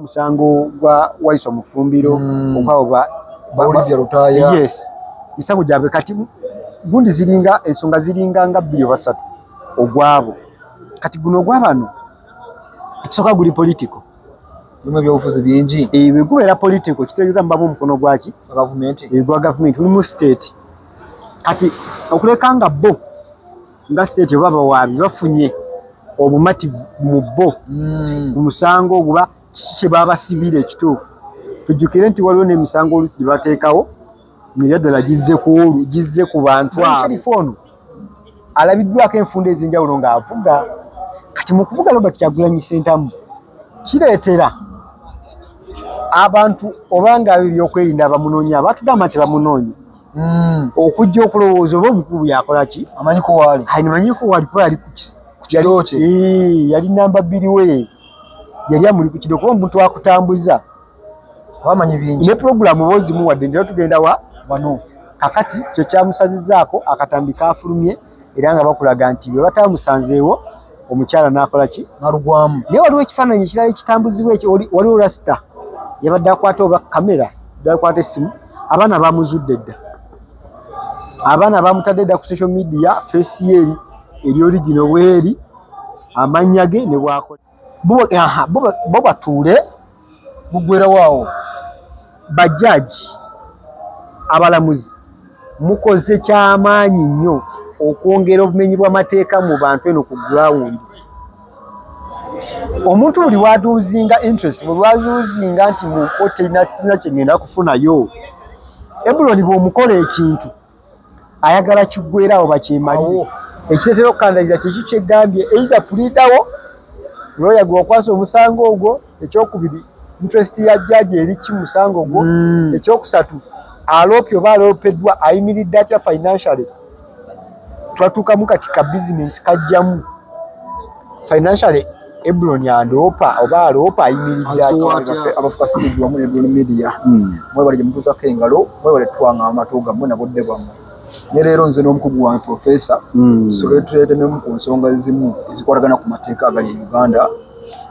Musango gwa Waiswa Mufumbiro, okwabo Olivia Lutaaya. Yes, misango gyabwe. Kati gundi ziringa ensonga ziringa nga bbiri oba ssatu ogwabo. Kati guno ogwabano ekisooka guli political. Mulimu ebyobufuzi bingi. Bwe gubeera political, kitegeeza mubamu omukono gwaki? Gavumenti. Gwa gavumenti, mulimu state. Kati okuleka nga bo nga state oba abawaabi bafunye obumativu mu bo ku musango oguba kiki kye babasibira ekituufu. Tujjukire nti waliwo n'emisango oluusi gye bateekawo nga ddala gizze ku olwo gizze ku bantu abo. Sheriff ono alabiddwako enfunda ez'enjawulo ng'avuga. Kati mu kuvuga Robert Kyagulanyi Ssentamu, kireetera abantu oba nga ebyokwerinda bamunoonya, batugamba nti bamunoonya, okujja okulowooza oba omukulu yakola ki. Amanyiko waali. Manyiko wali kuba yali ku kido kye. Yali namba 2 we, yali amuli ku kido, kuba omuntu akutambuza abamanyi bingi. Ne puroguramu oba ozimuwadde nti tugenda wa wano. Kakati kyekyamusazizaako akatambi kafulumye, era nga bakulaga nti bwe batamusanzeewo, omukyala n'akola ki? Nalugwamu. Naye waliwo ekifaananyi ekirala ekitambuzibwa ekyo, waliwo rasita yabadde akwata oba kamera akwata essimu, abaana bamuzudde dda, abaana bamutadde dda ku social media, face ye eri eri original bweri, amannya ge ne bwakola. Aha, bo batuule. Gugwerawaawo. Bajjaji, abalamuzi, mukoze kyamaanyi nnyo okwongera obumenyi bw'amateeka mu bantu eno ku ground. Omuntu buli walosinga interest, buli walosinga nti mu kooti erina kisina kyengenda kufunayo. Ebuloni bw'omukola ekintu ayagala kiggwerawo bakyemalire. Ekireetera okukandalira kiki? Kyegambye either pulidawo lawyer gwe wakwasa omusango ogwo, ekyokubiri interest ya jjaji eri ki musango gwo, ekyokusatu aloopye oba aloopeddwa ayimiridde atya financially. Twatuukamu kati ka bizinesi kajjamu financially, Ebuloni andoopa oba aloopa ayimiridde atya? Baffe aba Focus TV wamu ne Drone Media, mwebale gye mutuusako engalo, mwebale twanga amatu gammwe na budde bwammwe. Ne leero nze n'omukugu wange Profesa tusobole tuleetememu ku nsonga ezimu ezikwatagana ku mateeka agali e Uganda.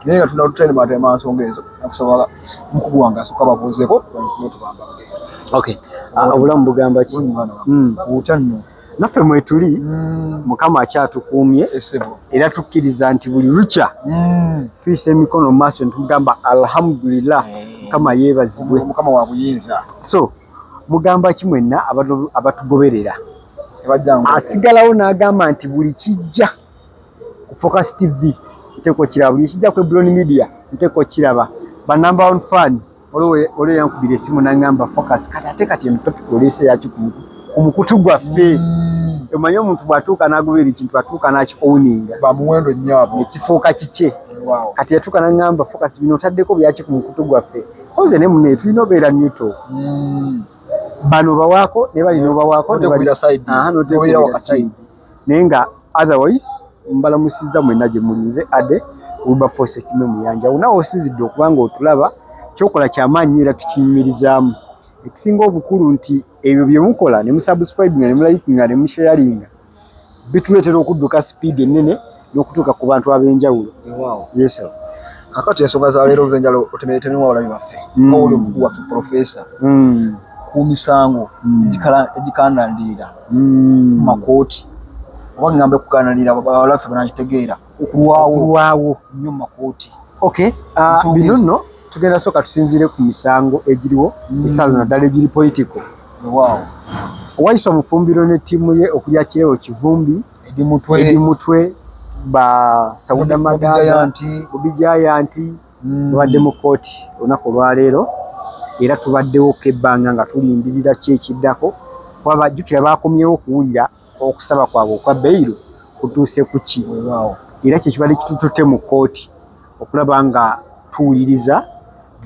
Naye nga tunatutendemaatema nsonga ezo, nakusaba omukugu wange asooka babuuzeeko tubamba. Okay. Ah, obulamu bugamba ki? Otya nno? Naffe mwetuli, Mukama akyatukuumye. Esebo. Era tukkiriza nti buli lukya tuyisa emikono mu maaso netugamba alhamdulillah, Mukama yeebazibwe. Mukama wa buyinza. So mugamba ki mwenna abatugoberera? Tebajjangu. Asigalawo n'agamba nti buli kijja ku Focus TV nteeka okiraba, buli kijja ku Eblon Media nteeka okiraba. Ba number one fan, waliwo yankubira esimu n'aŋŋamba, "Focus, kati ate kati eno topic oleese yaki ku mukutu gwaffe?" Omanyi omuntu bw'atuuka n'agoberera ekintu, atuuka n'aki owninga. Bamuwendo nnyo abo. Nekifuuka kikye. Kati yatuuka n'aŋŋamba, "Focus, bino otaddeko byaki ku mukutu gwaffe?" Oze ne munne tulina obeera neutral. Bano bawaako ne bali n'obawaako ne Noteekubira side. Aha, Nobeera noteekubira wakati. side. Naye nga otherwise mbalamusizza mwenna gye mulinze. Ade Wilberforce Ekime Muyanja, nawe osinzidde okuba nga otulaba, kyokola kyamaanyi era tukinyumirizaamu. Ekisinga obukulu nti ebyo bye mukola ne musubscribinga ne mulikinga ne musharinga bituleetera okudduka speed ennene n'okutuuka ku bantu ab'enjawulo. Yes sir. Kakati ensonga za leero ez'enjawulo otemeretememu abalabi baffe nga oli omukugu waffe Profesa ku misango egikandandira mu makooti, oba ngambe kukandandira, abawala baffe banakitegeera, okulwawo okulwawo nnyo mu makooti. Okay, Ensonga bino ezo. nno tugenda sooka tusinziire ku misango egiriwo essaawa zino, naddala egiri political. Waiswa Mufumbiro ne ttiimu ye okulya Kireo Kivumbi, Edi Mutwe, Edi Mutwe, ba Sauda Madaga, Giant, Bobi Giant, tubadde mu kkooti olunaku olwaleero era tubaddewoko ebbanga nga tulindirira ki ekiddako, kuba bajjukira bakomyewo okuwulira okusaba kwabwe okwa bail kutuuse ku ki. Era kyekibadde kitututte mu kkooti okulaba nga tuwuliriza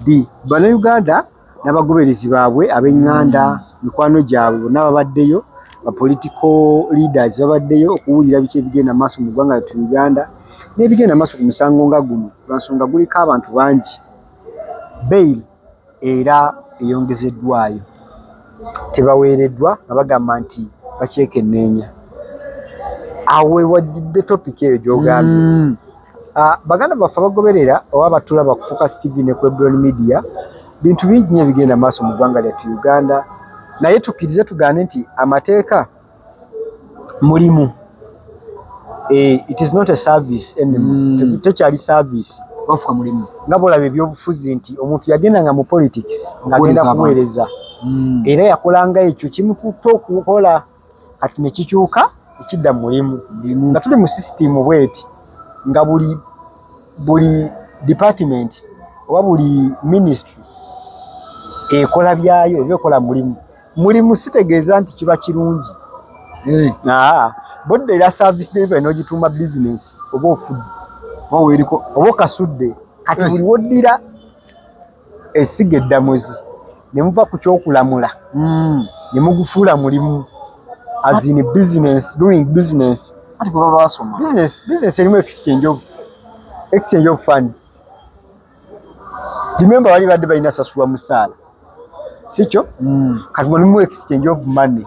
ddi Bannayuganda n'abagoberezi baabwe, ab'eŋŋanda, mikwano gyabwe bonna babaddeyo, ba political leaders babaddeyo okuwulira biki ebigenda maaso mu ggwanga lyattu Uganda n'ebigenda maaso ku musango nga guno, lwa nsonga guliko abantu bangi. Bail era eyongezeddwayo, tebaweereddwa nga bagamba nti bakyekenneenya. Awo we wajjidde topic eyo gy'ogambye. Baganda baffe abagoberera oba batulaba ku Focus TV ne ku Ebron Media, bintu bingi nnyo ebigenda maaso mu ggwanga lyattu Uganda, naye tukkirize tugaane nti amateeka mulimu. It is not a service anymore. Tekyali service. Bafuka mulimu. Nga bwolaba ebyobufuzi nti omuntu yagendanga mu politics ng'agenda Okuweereza abantu. kuweereza, era yakolanga ekyo kimututte okukola, kati ne kikyuka ekidda mu mulimu. Mulimu. Nga tuli mu system bweti nga buli department oba buli ministry ekola byayo oba ekola mulimu. Mulimu sitegeeza nti kiba kirungi. Bodde era service delivery n'ogituuma business oba ofudde. Oba weeriko. Oba okasudde. Kati buli woddira essiga eddamuzi ne muva ku kyokulamula ne mugufuula mulimu, as in business, doing business. Ati bwe baba basoma. Business erimu exchange of funds. Remember, bali badde balina sasulwa musaala, sikyo? Kati walimu exchange of money,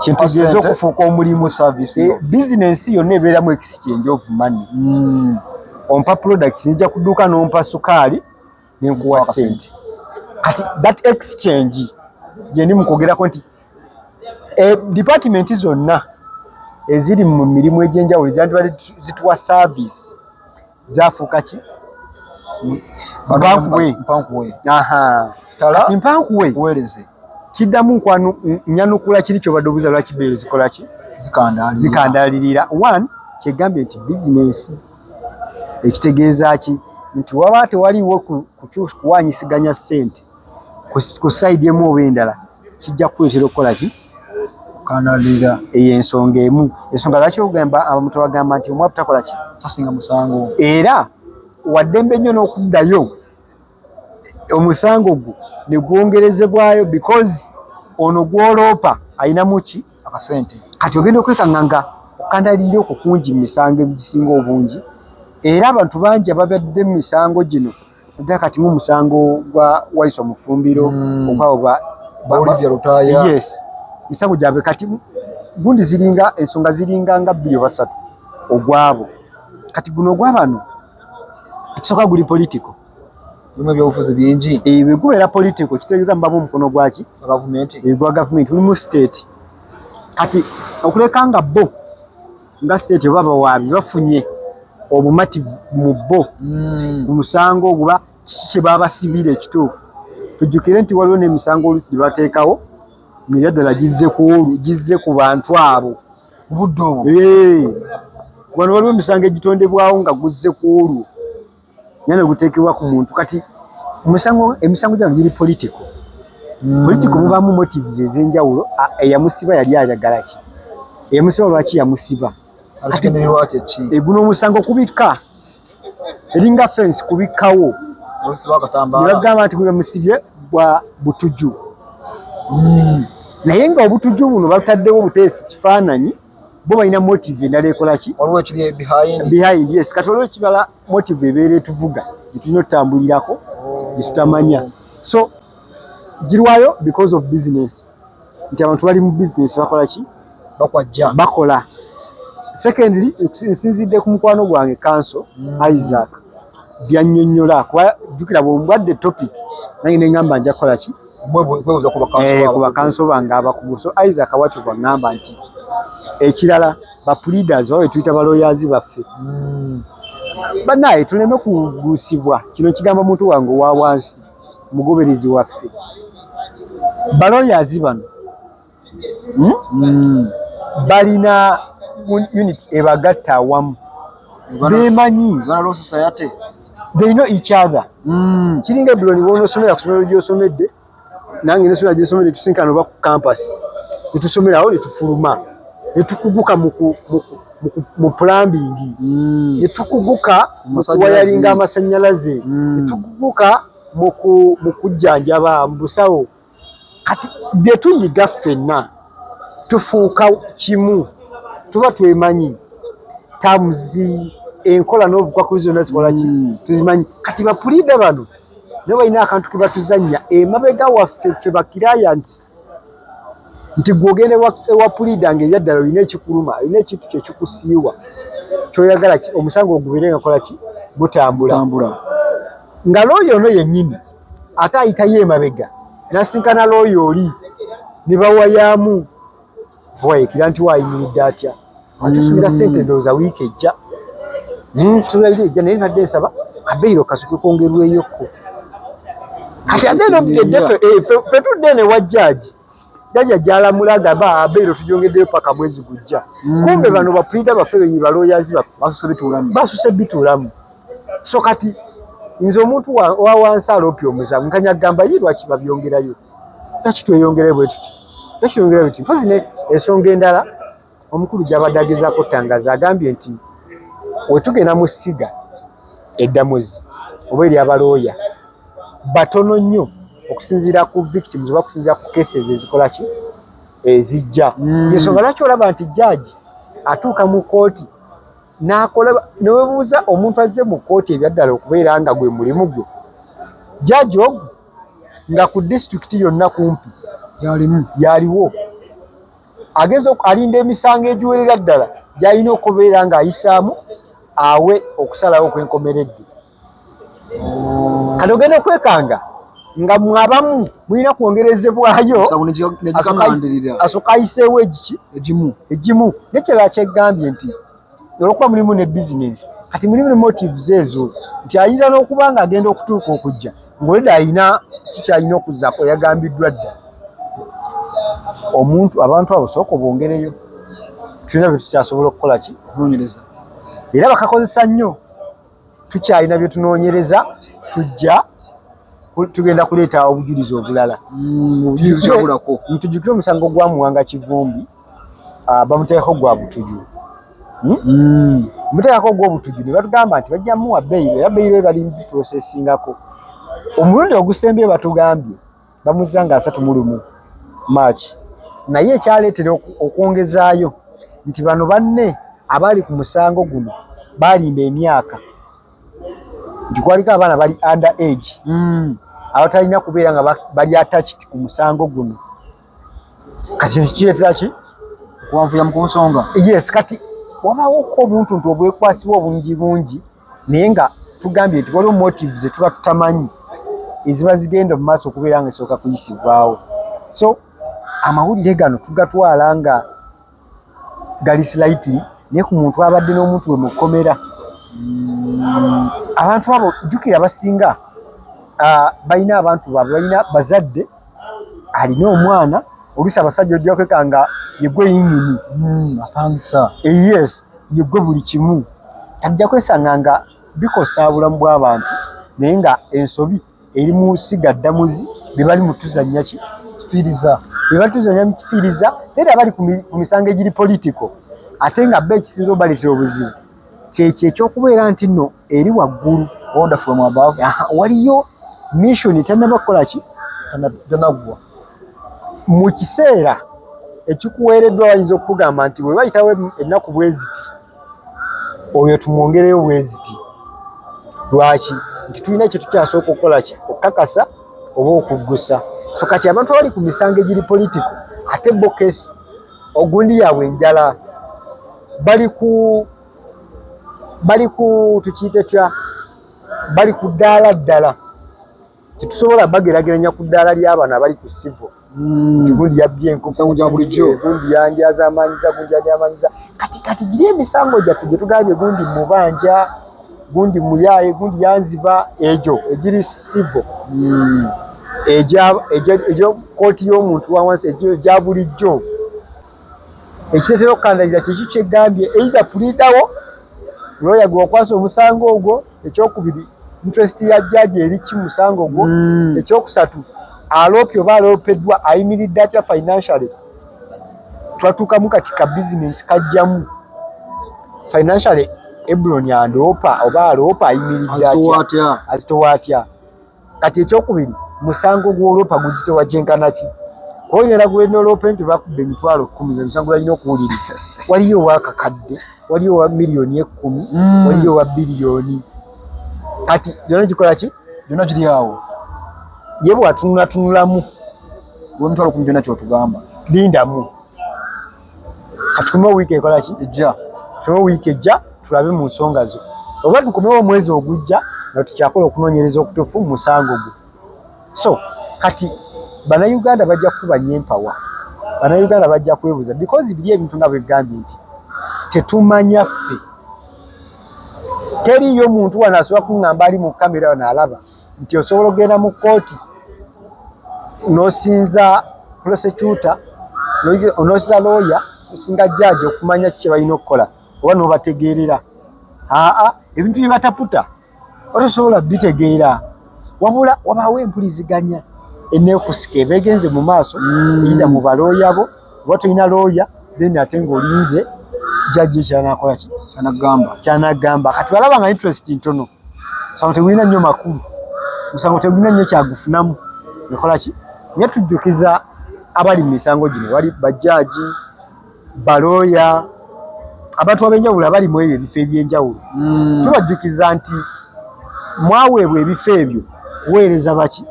kintegeeza Sente. okufuuka omulimu. Service. Business yonna ebeeramu exchange of money. Ompa products, nzija kuduuka n'ompa sukaali nenkuwa Nkuwa sente. Kati that exchange gye ndi mukwogerako nti department zonna eziri mu mirimu egy'enjawulo ezandibadde zituwa service zafuuka ki? Mpankuwe. Mpankuwe. Aha. Tala. Kati mpankuwe. Kuweereze. Kiddamu nkwanu nyanukula kiri kyobadde obuuza, lwaki bail zikola ki? Zikandaalirira. Zikandaalirira. One, kyegambye nti bizinensi, ekitegeeza ki nti waba tewaliiwo kuwanyisiganya ssente ku side emu oba endala, kijja kukuleetera okukola ki? Kandaalirira. Eyo ensonga emu. Ensonga lwaki ogamba abantu bagamba nti omwavu takola ki? Tasinga musango. Era waddembe nnyo n'okuddayo omusango gwo ne gwongerezebwayo, because ono gw'oloopa ayinamu ki? Akasente. Kati ogenda okwekanga nga okukandalirira okwo kungi mu misango egisinga obungi, era abantu bangi ababadde mu misango gino, naddala kati mu musango gwa Waiswa Mufumbiro, ogwabo Olivia Lutaaya. Yes, misango gyabwe kati gundi ziringa ensonga ziringa nga bbiri oba ssatu ogwabo. Kati guno ogwabano ekisooka guli political. Mulimu ebyobufuzi bingi. Bwe gubeera political kitegeeza mubamu omukono gwaki? Gavumenti. Gwa gavumenti, mulimu state. Kati okuleka nga bo nga state oba abawaabi bafunye obumativu mu bo ku musango oguba kiki kye babasibira ekituufu. Tujjukire nti waliwo n'emisango oluusi gye bateekawo nga ddala gizze ku olwo, gizze ku bantu abo. Obudde obwo. Wano waliwo emisango egitondebwawo nga guzze ku olwo naye ne guteekebwa ku muntu. Kati emisango gyano giri political. Political mubaamu motives ez'enjawulo. Eyamusiba yali ayagala ki? Eyamusiba lwaki yamusiba? Ekigendererwa kye ki? Guno omusango kubikka, eringa fence kubikkawo. Olusiba akatambaala. Ne bagamba nti gwe musibye bwa butujju, naye nga obutujju buno bataddewo obuteesi kifaananyi, bo balina motive endala ekola ki? Waliwo ekiri behind. Behind, yes. Kati waliwo ekibala motive ebeera etuvuga gye tulina otutambulirako gye tutamanya. So girwayo because of business, nti abantu bali mu business bakola ki? Bakwajja. Bakola. Secondly, nsinzidde ku mukwano gwange Counsel Isaac byannyonnyola, kuba jjukira bw'ombwadde topic nange ne ŋŋamba nja kukola ki? Kwebuuza ku bakanso. Ku bakanso bange abakugu. So Isaac watyo bwaŋŋamba nti ekirala ba pleaders oba betuyita ba lawyers baffe, bannaye tuleme kuguusibwa. Kino kigamba muntu wange owa wansi, mugoberezi waffe, ba lawyers bano, Balina unit ebagatta awamu, bemanyi. Uganda Law Society. They know each other. Kiringa ebuloni bwonosomera ku somero gyosomedde, nange nesomera gyensomedde, tusinkana oba ku campus netusomerawo netufuluma netukuguka mu plumbing, netukuguka mu kuwayalinga amasanyalaze, netukuguka mu kujjanjaba, mu busawo. Kati bye tuyiga ffenna tufuuka kimu, tuba twemanyi terms, enkola n'obukwakulizo zonna zikola ki? Tuzimanyi. Kati bapulida bano nabo balina akantu ke batuzannya emabega waffe ffe ba clients, nti gwe ogenda ewa pulida nga ebyaddala olina ekikuluma, olina ekintu kyekikusiiwa. Kyoyagala omusango ogubeere nga kola ki, gutambula nga looya ono yennyini ate ayitayo emabega nasinkana looya oli ne bawayaamu wayekira nti wayimiridde atya, atusubira sente ndowooza wiiki ejja, tulabira ejja, naye badde nsaba kabeiro kasuke kwongerweyokko. Kati ate nobutedde fe tudde ne wa jaaji, jaaji ajja alamula agamba abeiro tugyongeddeyo paka mwezi gujja. Kumbe bano bapulida baffe benyi, balooyazi baffe basuse bituulamu. So kati nze omuntu wa wansi aloopya omusango nkanya gamba ye lwaki babyongerayo, lwaki tweyongere bwe tuti, lwaki tweyongere bwe tuti. Mpozi ne ensonga endala omukulu gy'abadde agezaako otangaza, agambye nti wetugenda mu ssiga eddamuzi oba eryabalooya batono nnyo okusinziira ku victims oba okusinziira ku cases ezikola ki, ezijja. Ensonga lwaki olaba nti jaaji atuuka mu kooti n'akola newebuuza omuntu azze mu kkooti ebyaddala okubeera nga gwe mulimu gwe, jaaji ogwo nga ku disitulikiti yonna kumpi yalimu yaliwo, ageza alinda emisango egiwerera ddala gy'alina okubeera ng'ayisaamu awe okusalawo okwenkomeredde. Kati ogenda okwekanga nga mwabamu mulina kwongerezebwayo asooka ayiseewo egiki egimu. Nekirala kyegambye nti olwokuba mulimu ne bizinesi, kati mulimu ne motives ezo nti ayinza n'okuba nga agenda okutuuka okujja ng'olwedda alina kikyalina okuzzaako yagambiddwa dda omuntu. Abantu abo sooka obwongereyo, tulina bye tukyasobola okukola ki, okunoonyereza, era bakakozesa nnyo. Tukyalina bye tunoonyereza, tujja tugenda kuleeta obujulizi obulala. Tujjukire omusango gwa Muwanga Kivumbi, bamuteekako gwa butuju, muteekako gw'obutuju ne batugamba nti bajja muwa beyiro, era beyiro bali processingako. Omulundi ogusembye batugambye bamuzza nga 31 March, naye ekyaleetera okwongezaayo nti bano banne abaali ku musango guno baalimba emyaka nti kwaliko abaana bali under age abatalina kubeera nga bali attached ku musango guno. Kati kireetera ki? Kuwanvuya mu kunsonga. Yes, kati wabawoko obuntu nti obwekwasibwa obungi bungi, naye nga tugambye nti waliwo motives ze tuba tutamanyi eziba zigenda mu maaso okubeera nga esooka kuyisibwawo. So amawulire gano tugatwala nga gali slightly, naye ku muntu abadde n'omuntu we mu kkomera, abantu abo jjukira basinga balina abantu baabwe, balina bazadde, alina omwana. Oluusi abasajja ojja kweka nga yegwe yinyini apangisa. Yes, yegwe buli kimu. Ajja kwesanga nga bikosa bulamu bw'abantu, naye nga ensobi eri mu ssiga ddamuzi be bali mu tuzannya ki kifiiriza, be bali tuzannya mu kifiiriza, era bali ku misango egiri political, ate nga bo ekisinza obaleetera obuzibu kyekyo ekyokubeera nti nno eri waggulu order from above, waliyo mission tannaba kukola ki, tanaggwa mu kiseera ekikuweereddwa. Bayinza okukugamba nti bwe bayitawo ennaku bwe ziti, oyo tumwongereyo bwe ziti. Lwaki? Nti tulina kye tukyasooka okukola ki, okukakasa oba okuggusa. So kati abantu abali ku misango egiri political, ate bo kesi ogundi yaabwe enjala bali ku tukiyite tya, bali ku ddaala ddala tetusobola bagerageranya ku ddaala ly'abano abali ku civil nti gundi yabbye enkoko, Misango gya bulijjo. Gundi yandyazamanyiza, gundi yandyamanyiza. Kati giri emisango gyaffe gye tugambye gundi mubanja, gundi muyaaye, gundi yanziba, egyo egiri civil, egyo kooti y'omuntu wa wansi, egyo egya bulijjo. Ekireetera okukandalira kyekyo kyegambye, either pulidawo looya gwe wakwasa omusango ogwo, ekyokubiri interest ya jaaji eri ki musango gwo, ekyokusatu aloopye oba aloopeddwa ayimiridde atya financially. Twatuukamu kati ka bizinesi kajjamu financially, Ebron andoopa oba aloopa ayimiridde azitowa atya, atya, azitowa atya. Kati ekyokubiri, musango gw'oloopa guzitowa kyenkana ki? Kuba gwenoloope nti bakubba 100,000, emisango balina okuwuliriza, waliyo owakakadde, waliyo owa miliyoni 10, waliyo owa biliyoni. Kati byonna kikola ki? Byonna kiri awo. Ye bw'atunulatunulamu olw'emitwalo 10 gyonna kyotugamba. Lindamu kati kuma wiiki ekola ki ejja. Tuma wiiki ejja. Tulabe mu nsonga zo, oba tukomewo omwezi ogujja nga tukyakola okunoonyereza okutuufu mu musango gwo. So kati Bannayuganda bajja kukuba nnyo empawa, Bannayuganda bajja kwebuuza, because biri ebintu nga bwegambye nti tetumanya ffe. Teriiyo muntu wano asobola kuŋŋamba ali mu kamera wano alaba nti osobola okugenda mu kkooti n'osinza prosecutor, n'osinza lawyer, osinga judge okumanya ki kye balina okukola oba n'obategeerera. Aa, ebintu bye bataputa otosobola bitegeera, wabula wabaawo empuliziganya eneekusika eba egenze mu maaso eyita mu balooya bo, oba tolina looya, then ate ng'olinze judge kyanakola ki. Kyanagamba. Kyanagamba. Kati balaba nga interest ntono, musango tegulina nnyo makulu, musango tegulina nnyo kyagufunamu, ekola ki. Naye tujjukiza abali mu misango gino, bali bajjaaji, balooya, abantu ab'enjawulo abali mu ebyo ebifo ebyenjawulo, tubajjukiza nti mwaweebwa ebifo ebyo kuweereza baki?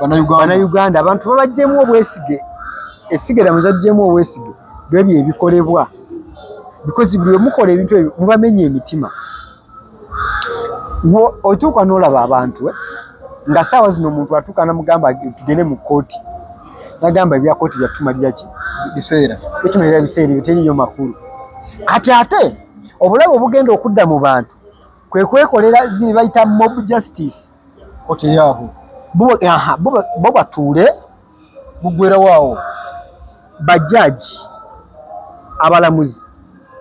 Bannayuganda. Bannayuganda. Abantu babajjemu obwesige, essiga lyammwe zajjemu obwesige bwebyo ebikolebwa, because buli wemukola ebintu ebyo mubamenya emitima. Otuuka n'olaba abantu nga saawa zino omuntu atuuka namugamba tugende mu kkooti, nagamba ebya kkooti byatumalira ki? Biseera. Bitumalira biseera, ebyo teriyo makulu. Kati ate obulabe obugenda okudda mu bantu kwe kwekolera ziri bayita mob justice. Kkooti eyaabwe. Bo batuule. Buggwerawaawo. Bajjaji, abalamuzi,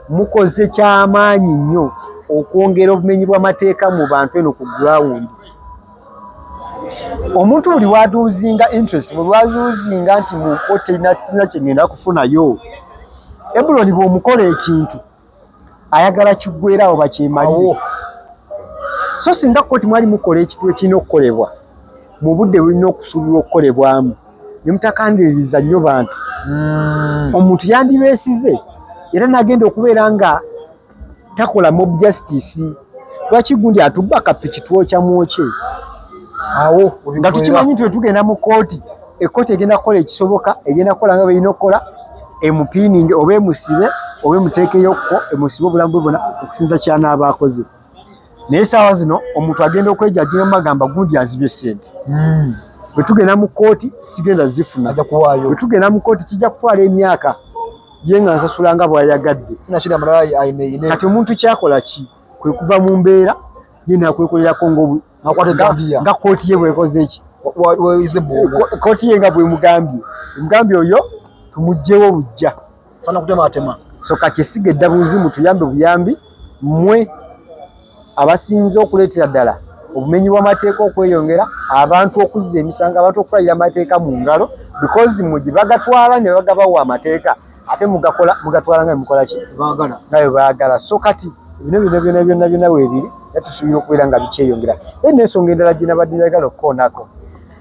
mukoze kyamaanyi nnyo okwongera obumenyi bw'amateeka mu bantu eno ku ground. Omuntu buli waduuzinga interest, buli waduuzinga nti mu kkooti erina kisina kye ngenda kufunayo, Ebuloni bw'omukola ekintu ayagala kiggwerawo bakyemalire. So singa kkooti mwali mukola ekintu ekirina okukolebwa mu budde bulina okusuubirwa okukolebwamu, ne mutakandiririza nnyo bantu, omuntu yandibeesize era n'agenda okubeera nga takola mob justice. Lwaki gundi atubba akapiki twokya mwokye awo nga tukimanyi nti wetugenda mu kkooti, ekkooti egenda kukola ekisoboka, egenda kukola nga bwerina okukola, emupiininge oba emusibe oba emuteekeyokko, emusibe obulamu bwe bwona okusinza kyanaaba akoze. Naye essaawa zino omuntu agenda okwejajinga mumagamba gundi azibye ssente, bwe tugenda mu kkooti sigenda zifuna, bwe tugenda mu kkooti kijja kutwala emyaka ye nga nsasula nga bw'ayagadde. Kati omuntu kyakola ki? Kwe kuva mu mbeera ye nakwekolerako nga kkooti ye bwekoze eki, kkooti ye nga bwemugambye, emugambye oyo tumuggyewo bujja. Sana kutematema. So kati esiga eddabuzi mutuyambe buyambi mmwe abasinze okuleetera ddala obumenyi bw'amateeka okweyongera, abantu okuzza emisango, abantu okutwalira amateeka mu ngalo, because mwe gye bagatwala ne bagabawa amateeka ate mugakola, mugatwala nga mukola ki nga bwe baagala. So kati bino byonna byonna byonna byonna weebiri, era tusuubira okubeera nga bikyeyongera. Naye n'ensonga endala gye nabadde njagala okukoonako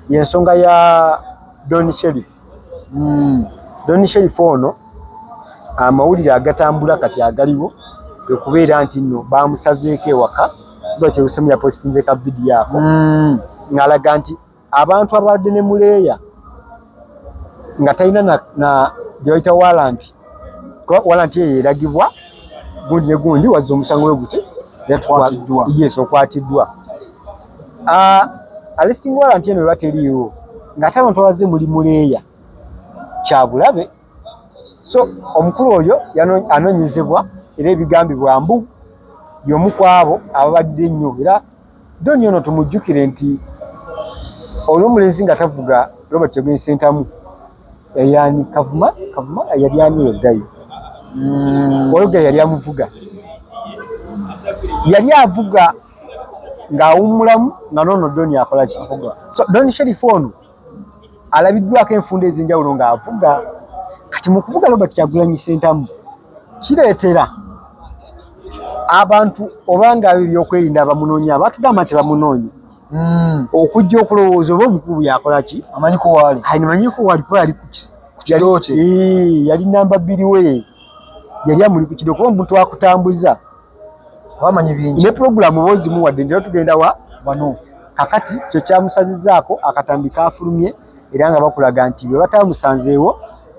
y'ensonga ya Don Sherif. Don Sherif ono amawulire agatambula kati agaliwo kwe kubeera nti nno bamusazeeko ewaka, lwakyerusemu yapositinze ka vidiyo ako ng'alaga nti abantu abadde ne muleeya nga talina na gye bayita warrant, kuba warrant eyo eragibwa gundi ne gundi wazza omusango we guti. Okwatiddwa. Yes, okwatiddwa. Arresting warrant eno eba teriiwo ng'ate abantu abazze muli muleeya, kyabulabe. So omukulu oyo anoonyezebwa, era ebigambibwa mbu y'omu ku abo ababadde ennyo. Era Doni ono tumujjukire nti olw'omulenzi nga tavuga Robert Kyagulanyi Ssentamu, yani Kavuma, Kavuma yali ani oyo guy? Oyo guy yali amuvuga, yali avuga ng'awummulamu nga noono Doni akola ki? So Don Sherif ono alabiddwako enfunda ez'enjawulo ng'avuga. Kati mu kuvuga Robert Kyagulanyi Ssentamu kireetera abantu oba nga ebyokwerinda abamunoonya batugamba nti bamunoonya okujja okulowooza oba omukulu yakola ki, amanyiko waali, amanyiko waali, kuba yali ku kido kye. Yali namba 2 we, yali amuli ku kido, kuba omuntu akutambuza abamanyi bingi ne pulogulaamu oba ozimuwadde nti tugenda wa wano. Kakati kye kyamusazizaako akatambi kafulumye, era nga bakulaga nti bwe bataamusanzeewo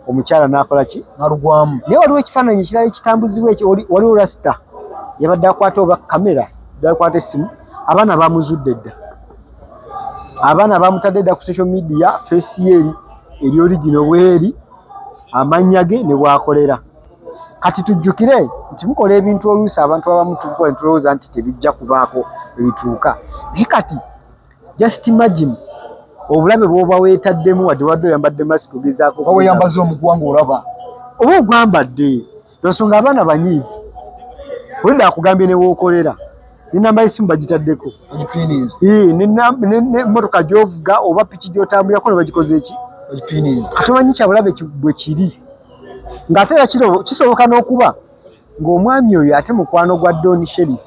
omukyala n'akola ki? N'alugwamu. Naye waliwo ekifaananyi ekirala ekitambuzibwa ekyo, waliwo rasita. Yabadde akwata oba kamera, akwata essimu. Abaana bamuzudde dda, abaana bamutadde dda ku social media, face ye eri eri original bweri, amannya ge ne bwakolera. Kati tujjukire nti mukola ebintu oluusi abantu abamu tukola ne tulowooza nti tebijja kubaako ebituuka, naye kati just imagine obulabe bw'oba weetaddemu, wadde wadde oyambadde masiki, ogezaako oba weyambaza omuguwa ng'olaba oba ogwambadde. Ensonga abaana banyiivu, olidde akugambye ne wookolera, nenamba y'essimu bagitaddeko. Ogipiininze. Nemmotoka gy'ovuga oba piki gy'otambulirako ne bagikoze eki? Ogipiininze. Kati omanyi kyabulabe bwe kiri, ng'ate era kisoboka n'okuba ng'omwami oyo ate mukwano gwa Don Sherif,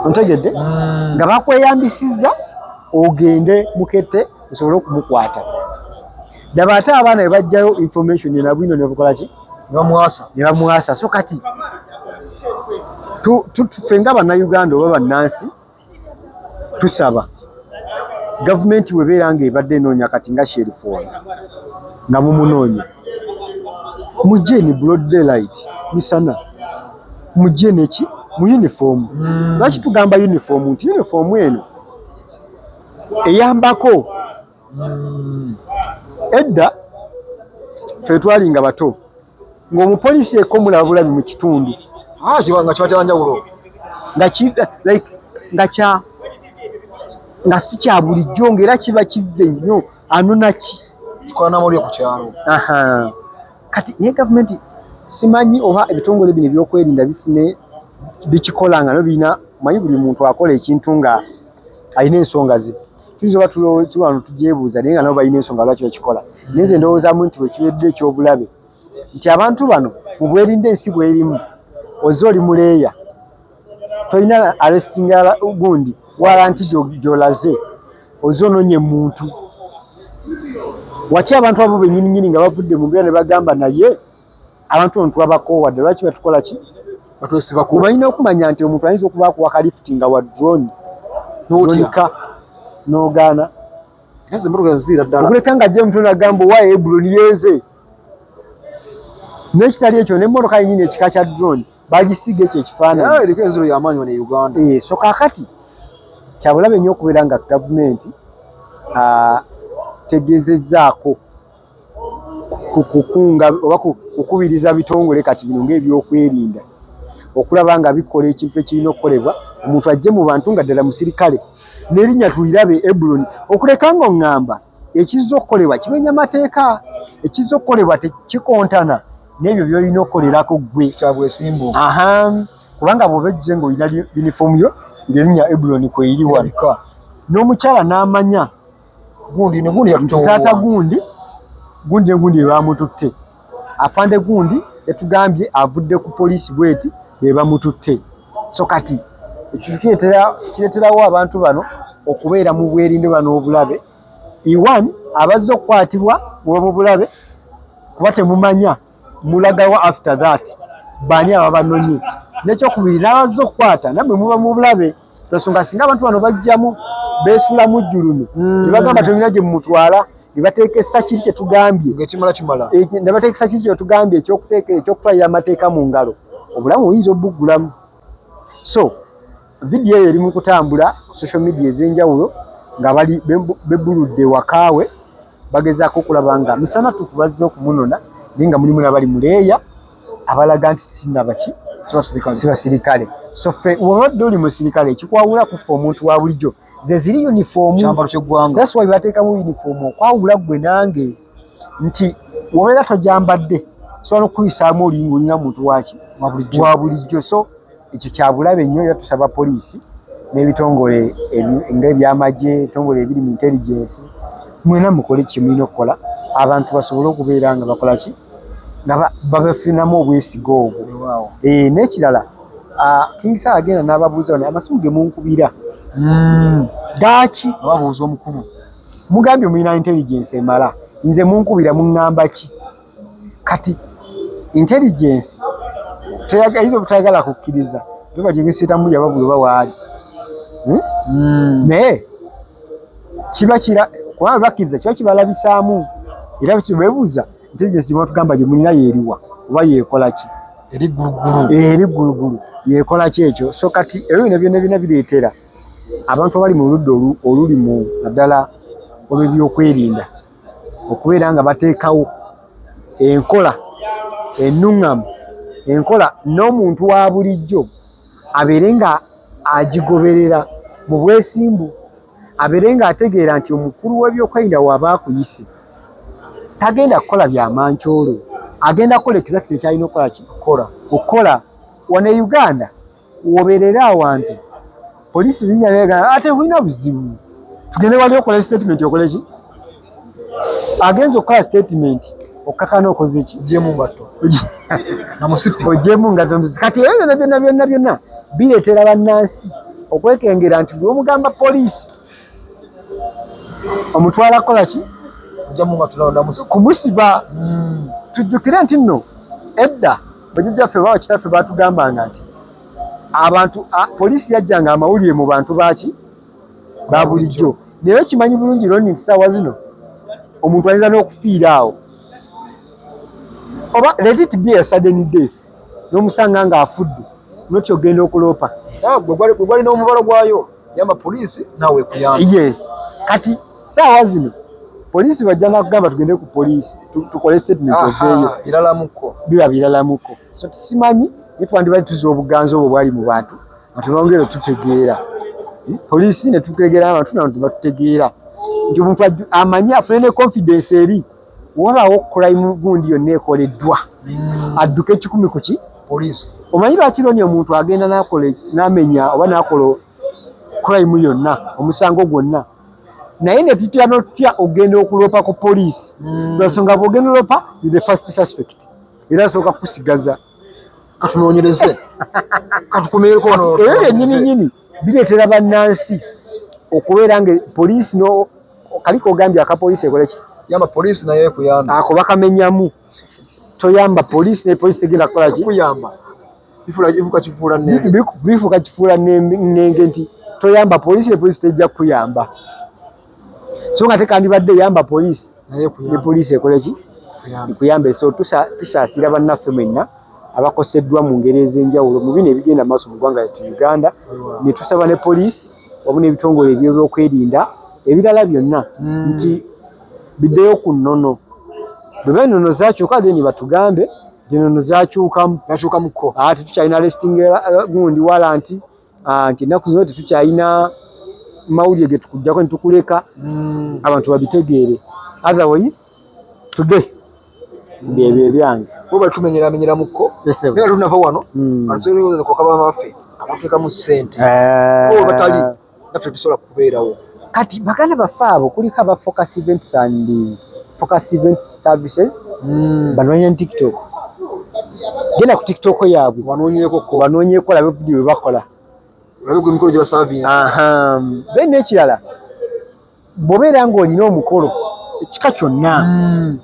ontegedde, nga bakweyambisizza ogende mukette osobole okumukwata. Daba ate abaana bwe bajjayo information nabwino ne bakola ki? Ne bamwasa. Ne bamwasa. So kati ffe nga Bannayuganda oba bannansi tusaba gavumenti webeera ng'ebadde enoonya kati nga Sheriff wano nga mumunoonya, mujje ni broad daylight, misana, mujje neki mu uniform. Lwaki tugamba uniform? Nti uniform eno eyambako. Edda ffe twali nga bato, ng'omupoliisi eko mulaba bulabi mu kitundu. Ah, kiba nga kiba kyanjawulo. Nga like nga kya nga si kya bulijjo, ng'era kiba kive nnyo anona ki. Kikola namawulire ku kyalo. Aha. Kati naye gavumenti simanyi oba ebitongole bino ebyokwerinda bifune bikikola nga no birina manyi, buli muntu akola ekintu nga alina ensonga ze. Tuyinza oba tuwano tugyebuuza, naye nga nabo balina ensonga lwaki bakikola. Naye nze ndowoozaamu nti bwe kibedde ekyobulabe nti abantu bano mu bwerinde ensi bwerimu, ozze oli muleeya, tolina arresting gundi warrant gy'olaze, ozze ononye muntu watya? Abantu abo bennyini nnyini nga bavudde mu mbeera ne bagamba, naye abantu bano twabakoowadde, lwaki batukola ki? Batwesibako. Balina okumanya nti omuntu ayinza okuba akuwa kalifuti nga wa drone. N'otya. Dronika n'ogaana. Era ze emmotoka ziriira ddala. Okuleka nga ajja omuntu nagamba owa Ebuloni yenze, n'ekitali ekyo n'emmotoka yennyini ekika kya drone bagisiiga ekyo ekifaananyi. Era eriko enziro y'amaanyi wano e Uganda. So kaakati kyabulabe nnyo okubeera nga gavumenti tegezezzaako kukunga oba kukubiriza bitongole kati bino ng'ebyokwerinda okulaba nga bikola ekintu ekirina okukolebwa, omuntu ajje mu bantu nga ddala musirikale n'erinnya tulirabe Ebuloni, okuleka ng'oŋŋamba ekizza okukolebwa kimenya mateeka, ekizza okukolebwa tekikontana n'ebyo by'olina okukolerako ggwe. Kya bwesimbu. Aha, kubanga bw'oba ejje ng'olina uniform yo ng'erinnya Ebuloni kweyiri wano, Erabika. n'omukyala n'amanya Gundi ne gundi nti yatutte. Taata gundi gundi ne gundi bamututte, afande gundi yatugambye avudde ku poliisi bweti be bamututte. So kati ekyo kireeterawo abantu bano okubeera mu bwerinde n'obulabe. Iwan abazze okukwatibwa muba mu bulabe kuba temumanya mulagawo after that baani ababanonye. N'ekyokubiri, n'abazze okukwata nammwe muba mu bulabe, ensonga singa abantu bano bajjamu beesulamu jjulume ne bagamba tolina gye mumutwala, ne bateekesa kiri kye tugambye. Ng'ekimala kimala. Ne bateekesa kiri kye tugambye ekyokuteeka ekyokutwalira amateeka mu ngalo, obulamu buyinza obuggulamu. So vidiyo eyo eri mu kutambula ku social media ez'enjawulo nga bali bebbuludde ewakaawe, bagezaako okulaba nga misana tuku bazze okumunona, naye nga mulimu n'abali muleeya abalaga nti sinabaki. Si basirikale. Si basirikale. So ffe wobadde oli musirikale, ekikwawula ku ffe omuntu wa bulijjo ze ziri uniform. Kyambalo ky'eggwanga. That's why bateekamu uniform okwawula ggwe nange, nti wobeera togyambadde sobola n'okukuyisaamu olinga olinga muntu waki? Wa bulijjo. Wa bulijjo. So ekyo kyabulabe nnyo, era tusaba poliisi n'ebitongole ng'ebyamagye, ebitongole ebiri mu intelligence, mwena mukole kye mulina okukola, abantu basobole okubeera nga bakola ki, nga babafunamu obwesige obwo. Weewaawo. N'ekirala, King Saha agenda n'ababuuza bano amasimu ge munkubira gaaki? Ababuuza omukulu. Mugambye mulina intelligence emala, nze munkubira muŋŋamba ki? Kati intelligence ayinza obutayagala kukkiriza babajegeseramu yababula oba waali. Naye kiba kira kubanga bakkiriza kiba kibalabisaamu, era beebuuza intelligence gye batugamba gye mulina yeeriwa oba yeekola ki? Eri ggulugulu. Eri ggulugulu. Yekola ki ekyo? So kati ebyo byonna byonna byonna bireetera abantu abali mu ludda oluli mu naddala olw'ebyokwerinda okubeera nga bateekawo enkola ennuŋŋamu, enkola n'omuntu wa bulijjo abeere nga agigoberera mu bwesimbu, abeere nga ategeera nti omukulu w'ebyokwerinda w'aba akuyise tagenda kukola bya mankyolo, agenda kukola exactly ky'alina okukola ki? Okukola. Wano e Uganda wobeerera awantu poliisi binya ate hulina buzibu, tugende wali okola statement, okole ki? Agenza okukola statement okukakana okoze ki? Ogyemu ngatto na musipi, ogyemu ngatto. Kati ebyo byonna byonna byonna byonna bireetera bannansi okwekengera nti bwe omugamba poliisi omutwala kukola ki? Ogyemu ngatto na musipi, kumusiba. Tujjukire nti nno edda bajjajjaffe oba bakitaffe batugambanga nti abantu poliisi yajjanga amawulire mu bantu baki ba bulijjo, naye kimanyi bulungi loni nti saawa zino omuntu ayinza n'okufiira awo, oba let it be a sudden death, n'omusanga ng'afudde noti ogenda okuloopa. Gwe gwalina omubalo gwayo, yamba poliisi naawe ekuyamba. Yes, kati saawa zino poliisi bajja nakugamba tugende ku poliisi tukole statement, oveeyo. Biralamuko. Biba biralamuko. So tusimanyi naye twandibadde tuza obuganzi obwo bwali mu bantu nga tebongera otutegeera poliisi ne tutegeera abantu nabo tebatutegeera nti omuntu amanyi afune ne confidence eri wabaawo crime gundi yonna ekoleddwa adduke 100 ku ki? Poliisi. Omanyi lwaki loni omuntu agenda nakola n'amenya oba n'akola crime yonna, omusango gwonna, naye ne tutya notya ogenda okuloopa ku poliisi? Lwansonga bw'ogenda oloopa, you the first suspect, era asooka kusigaza. Katunoonyereze, katukumeereko wano. Ebyo byennyini nyini bireetera bannansi okubeera nga poliisi no kaliko ogambye aka poliisi ekole ki? Yamba poliisi naye ekuyamba. Ako bakamenyamu. Toyamba poliisi ne poliisi tegenda kukola ki? Kuyamba bifuuka kifuula nnenge. Bifuuka kifuula nnenge nti toyamba poliisi ne poliisi tejja kukuyamba, so nga tekandibadde yamba poliisi naye ne ekuyamba. Poliisi ekole ki? Ekuyambe. So tusaasira bannaffe mwenna abakoseddwa mu ngeri ez'enjawulo mu bino ebigenda maaso mu ggwanga lyattu Uganda, ne tusaba ne poliisi wamu n'ebitongole eby'ebyokwerinda ebirala byonna nti biddeyo ku nnono. Bwe ba ennono zakyuka, then batugambe nti ennono zakyukamu. Yakyukamuko. Ah, tetukyalina arresting gundi warrant, nti ennaku zino tetukyalina mawulire ge tukuggyako ne tukuleka, abantu babitegeere. Otherwise today byebyo ebyange. Bo batumenyeramenyeramuko. Yes, sir. Naye tunava wano katusobola bakama baffe abateekamu ssente bo batali naffe tusobola kubeerawo. Kati baganda baffe abo kuliko aba Focus Events and Focus Events Services, banoonya ne TikTok, genda ku TikTok yaabwe. Wanoonyeeko ko. Banoonyeeko olabe video bwe bakola. Olabe ku emikolo gye basavinze. Aha. Then n'ekirala, bw'obeera ng'olina omukolo ekika kyonna,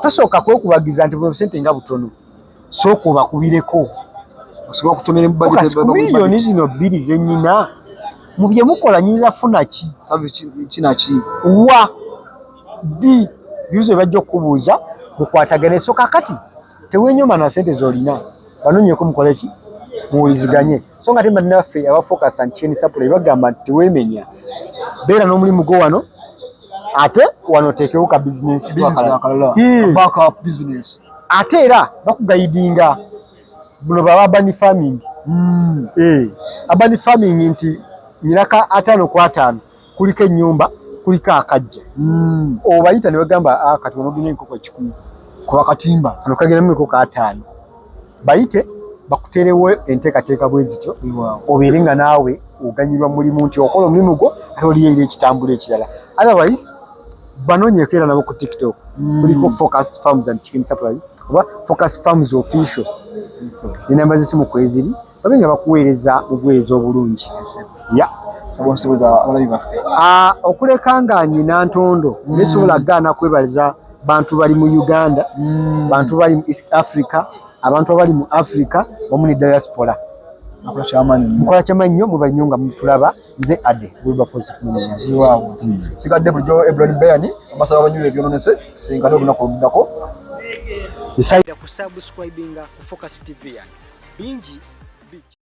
tosooka kwekubagiza nti buno sente nga butono, sooka obakubireko. Osobola okutomera mu Focus ku miliyoni zino 2 ze nnyina mu bye mukola, nyinza kufuna ki? Service kinaki? Wa ddi bibuzo bye bajja okukubuuza mukwatagane. So kakati teweenyoma na sente z'olina, banoonyeko mukole ki? Muwuliziganye. So nga te bannaffe aba Focus and Chain Supply bagamba nti teweemenya, beera n'omulimu gwo wano, ate wano oteekewo ka bizinensi. Business akalala. Backup business. Ate era bakugayidinga buno baba urban farming. Urban farming nti nyinaka 50 ku 50 kuliko ennyumba, kuliko akajja, obayita ne bagamba, "Ah, kati wano ogenda enkoko 100." Kuba katimba. Kano kagendamu enkoko 50. Bayite bakuteerewo enteekateeka bwe zityo, obeere nga naawe oganyulwa mulimu nti okola omulimu gwo ate oliyo era ekitambula ekirala. Otherwise banoonyeko era nabo ku TikTok, kuliko Focus Farms and Chicken Supply oba Focus Farms Official, enamba z'essimu kweziri, babe nga bakuweereza obuweereza obulungi ya. Saba onsibuza abalabi baffe. Ah, okuleka nga nyina ntondo, nesobola gaana kwebaliza bantu bali mu Uganda, bantu bali mu East Africa, abantu abali mu Africa wamu ne diaspora. Akola kyamaanyi nnyo. Mukola kyamaanyi nnyo, mwebali nnyo nga mutulaba. Nze Ade Wilberforce Kumumuyanji. Waawo. Sigadde bulijjo Ebron Bayani, amasaba abanyuwa ebyononese, sinkane olunaku oluddako. Nsaida kusubscribinga ku Focus TV yange bingi bijja.